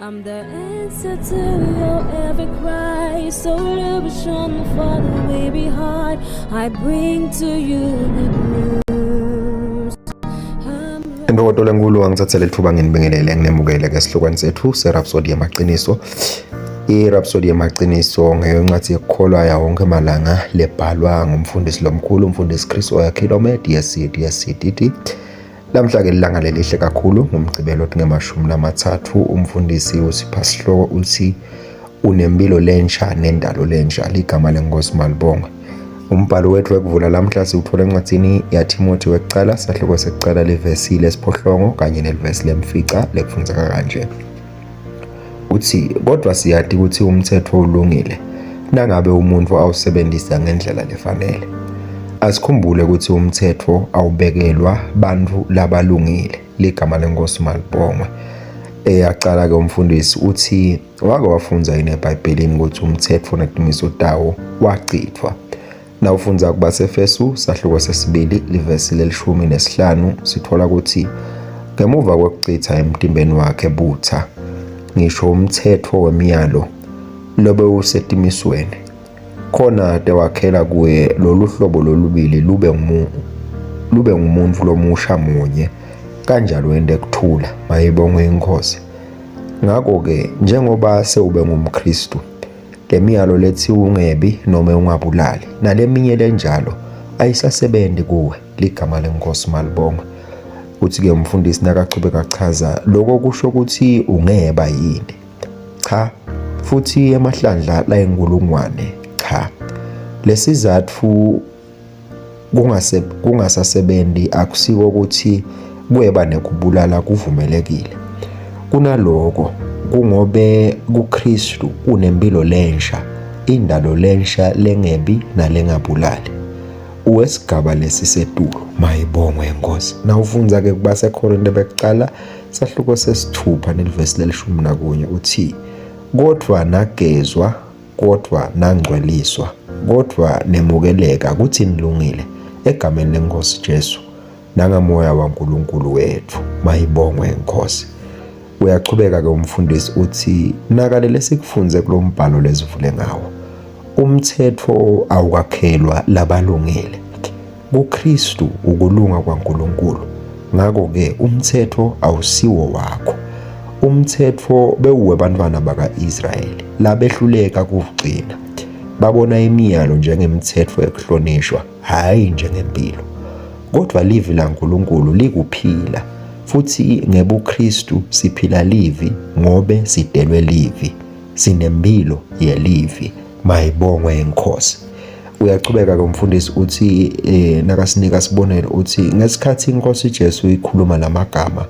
I'm the answer to your every cry, solution for the weary heart. I bring to you good news. I'm Intokoto lenkulu angithathele lithuba nginibingelele nginemukele ke esihlokweni sethu seRhapsody yamaqiniso. IRhapsody yamaqiniso ngeyoncwadi yokukholwa yawonke malanga lebhalwa ngumfundisi lomkhulu umfundisi Chris Oyakhilome DSC DSC DD. Lamhla ke lilanga lelihle kakhulu ngumgcibelo tingemashumi lamathathu umfundisi usipha sihloko uthi unempilo lensha nendalo lensha ligama lenkosi malibongwe. Umbhalo wethu wekuvula lamhla siwuthola encwadzini yaThimothi wekucala sahluko sekucala livesi lesiphohlongo kanye nelivesi lemfica lekufundzeka kanje. Uthi kodwa siyati ukuthi umthetho ulungile nangabe umuntu awusebenzisa ngendlela lefanele. Asikhumbule ukuthi umthetho awubekelwa bantu labalungile ligama lenkosi malibongwe. Eyaqala ke umfundisi uthi wake wafundza yini eBhayibhelini ukuthi umthetho netimiso tawo wachithwa. Nawufundza kubaseFesu sahluko sesibili livesi lelishumi nesihlanu sithola ukuthi ngemuva kwekuchitha emtimbeni wakhe butha ngisho umthetho wemiyalo lobe usetimisweni khona tewakhela kuye lolu hlobo lolubili lube ngumu lube ngumuntu lomusha munye kanjalo ende kuthula mayibongwe inkosi ngakho-ke njengoba sewube ngumKristu Le miyalo lethi ungebi noma ungabulali naleminye lenjalo ayisasebenzi kuwe ligama lenkosi malibongwe. Uthi-ke umfundisi nakachubeka achaza lokho kusho ukuthi ungeba yini? Cha, futhi emahlandla layinkulungwane cha. Lesizathu kungase kungasasebenzi akusiko ukuthi kweba nekubulala kuvumelekile. Kunaloko kungobe kuKristu unempilo lensha, indalo lensha lengebi nalengabulali. Uwesigaba lesisetulu mayibongwe inkosi. Nawufundza ke kubaseKorinte bekucala sahluko sesithupha nelivesi lelishumi nakunye uthi kodwa nagezwa kodwa nangcweliswa, kodwa nemukeleka kuthi nilungile egameni lenkosi Jesu nangamoya waNkulunkulu wethu. Mayibongwe inkosi. Uyachubeka ke umfundisi uthi nakalele sikufunze kulombhalo lesivule ngawo. Umthetho awukakhelwa labalungile. KuKristu ukulunga kwaNkulunkulu. Ngakho-ke umthetho awusiwo wakho. Umthetho bewuwebantwana baka-Israyeli labehluleka kuwugcina. Babona imiyalo njengemithetho ekuhlonishwa, hhayi njengempilo. Kodwa livi laNkulunkulu likuphila, futhi ngebuKristu siphila livi ngobe sidelwe livi. Sinempilo yelivi. Mayibongwe inkosi. Uyachubeka ke umfundisi uthi eh, nakasinika sibonelo uthi ngesikhathi inkosi Jesu ikhuluma lamagama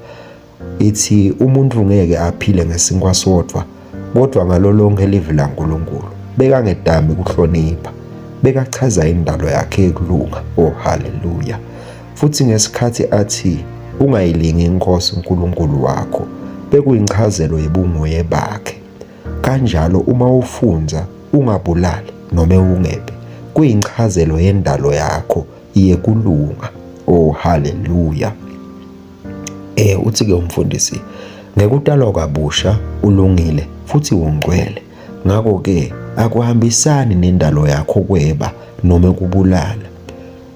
ithi umuntu ngeke aphile ngesinkwa sodwa kodwa ngalo lonke livi laNkulunkulu. Bekangedami kuhlonipha, bekachaza indalo yakhe ekulunga. Oh haleluya. Futhi ngesikhathi athi ungayilingi inkosi uNkulunkulu wakho bekuyinchazelo yebunguye bakhe. Kanjalo uma ufunza ungabulali noma ungebe kuyinchazelo yendalo yakho yekulunga. Oh haleluya. Eh uthi ke umfundisi ngekutalwa kabusha ulungile futhi ungcwele. Ngakho ke akuhambisani nendalo yakho kweba noma kubulala.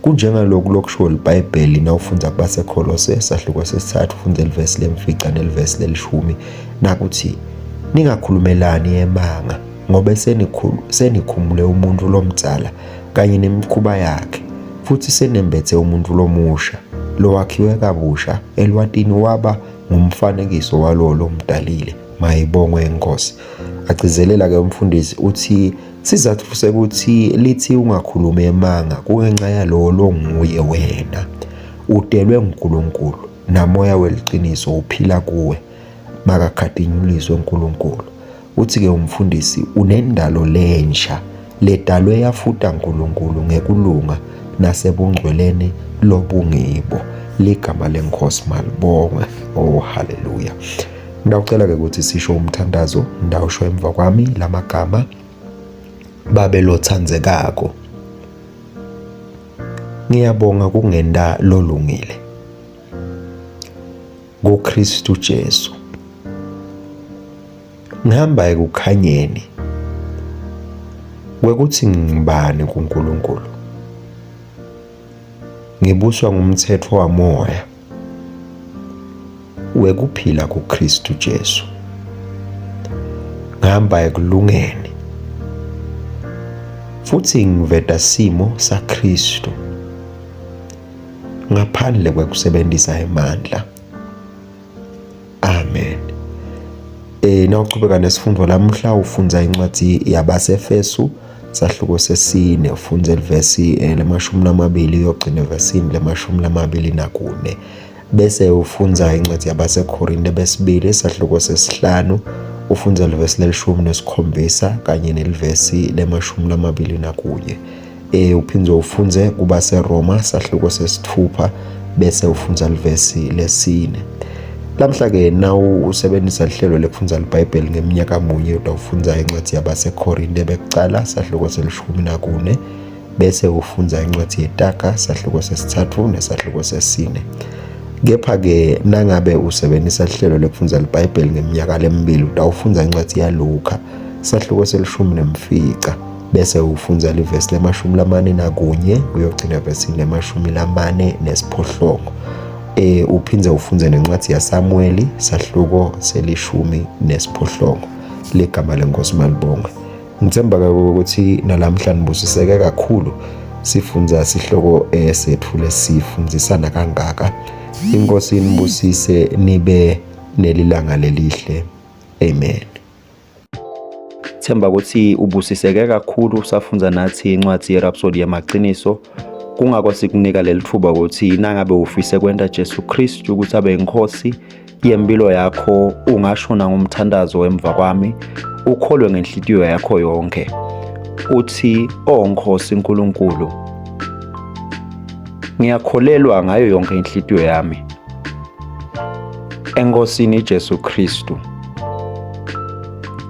Kunjengalokhu lokushiwo liBhayibheli nawufundza kubaseKholose sahluko sesithathu ufundze livesi lemfica nelivesi lelishumi nakuthi ningakhulumelani emanga ngobe senikhumule umuntu lomdzala kanye nemikhuba yakhe futhi senembethe umuntu lomusha lowakhiwe kabusha elwatini waba ngumfanekiso walowo lomdalile mayibongwe inkosi agcizelela ke umfundisi uthi Sizathu sekuthi lithi ungakhulumi emanga kungenxa yalowo longuye wena. Udelwe nguNkulunkulu namoya weliqiniso uphila kuwe. Makakhatinyuliswe uNkulunkulu. Uthi-ke umfundisi unendalo lensha ledalwe yafuta uNkulunkulu ngekulunga nasebungcweleni lobungibo. Ligama lenkosi malibongwe. Oh haleluya. Ngiyacela ke ukuthi sisho umthandazo, ndawusho emva kwami lamagama babe lothandzekako. Ngiyabonga kungenta lolungile kuKristu Jesu. Ngihamba ekukhanyeni kwekuthi ngingubani kuNkulunkulu. Ngibuswa ngumthetho wamoya wekuphila kuKristu Jesu. Ngihamba ekulungeni futhi ngiveta simo saKristu ngaphandle kwekusebenzisa emandla. Amen. Eh nawuchubeka nesifundo lamuhla ufundza incwadi yabaseFesu sahluko sesine ufundze livesi eh, lemashumi lamabili uyogcina evesini lemashumi lamabili nakune bese ufundza incwadi yabaseKorinte besibili sahluko sesihlanu ufundza livesi lelishumi nesikhombisa kanye nelivesi lemashumi lamabili nakunye E, uphindze ufundze kubaseRoma sahluko sesitfupha bese ufundza livesi lesine. Lamhla-ke nawu usebenzisa lihlelo lekufundza liBhayibheli ngeminyaka munye utawufundza incwadzi yabaseKhorinte bekucala sahluko selishumi nakune bese ufundza incwadzi yeTaga sahluko sesitsatfu nesahluko sesine. Kepha-ke nangabe usebenzisa lihlelo lekufundza liBhayibheli ngeminyaka lemibili utawufundza incwadzi yaLukha sahluko selishumi nemfica bese ufundza livesi lemashumi lamane nakunye uyogcina evesini lemashumi lamane nesiphohlongo eh uphindze ufundze nencwadi yaSamueli sahluko selishumi nesiphohlongo ligama lenkosi malibongwe ngithemba ke ukuthi nalamhla nibusiseke kakhulu sifundza sihloko eh, sethu lesifundzisana kangaka inkosi inibusise nibe nelilanga lelihle amen Themba ukuthi ubusiseke kakhulu usafundza nathi incwadi yeRhapsody yamaqiniso. Kungako sikunika leli thuba ukuthi nangabe ufise kwenta Jesu Kristu ukuthi abe inkosi yempilo yakho ungasho nangomthandazo emva kwami ukholwe ngenhlitiyo yakho yonke uthi o Nkosi uNkulunkulu ngiyakholelwa ngayo yonke inhlitiyo yami eNkosini Jesu Kristu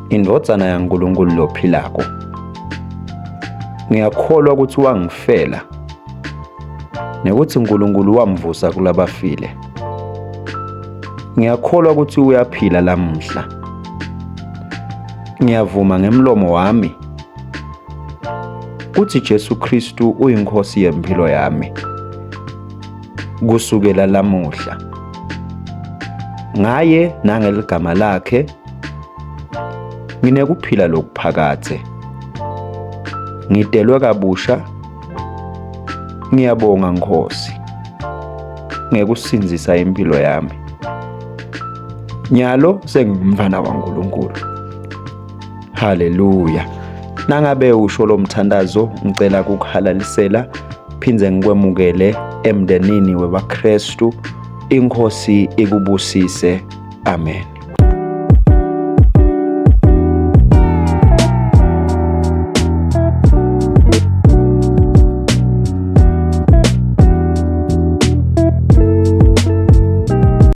indvodzana yaNkulunkulu lophilako ngiyakholwa ukuthi wangifela nekuthi uNkulunkulu wamvusa kulabafile ngiyakholwa ukuthi uyaphila lamuhla ngiyavuma ngemlomo wami kuthi Jesu Kristu uyinkosi yempilo yami kusukela lamuhla ngaye nangeligama lakhe nginekuphila lokuphakadze ngidelwe kabusha ngiyabonga Nkosi ngekusindzisa impilo yami nyalo sengumntwana waNkulunkulu Haleluya. Nangabe usho lo mthandazo ngicela kukuhalalisela phindze ngikwemukele emndenini webaKristu. Inkosi ikubusise. Amen.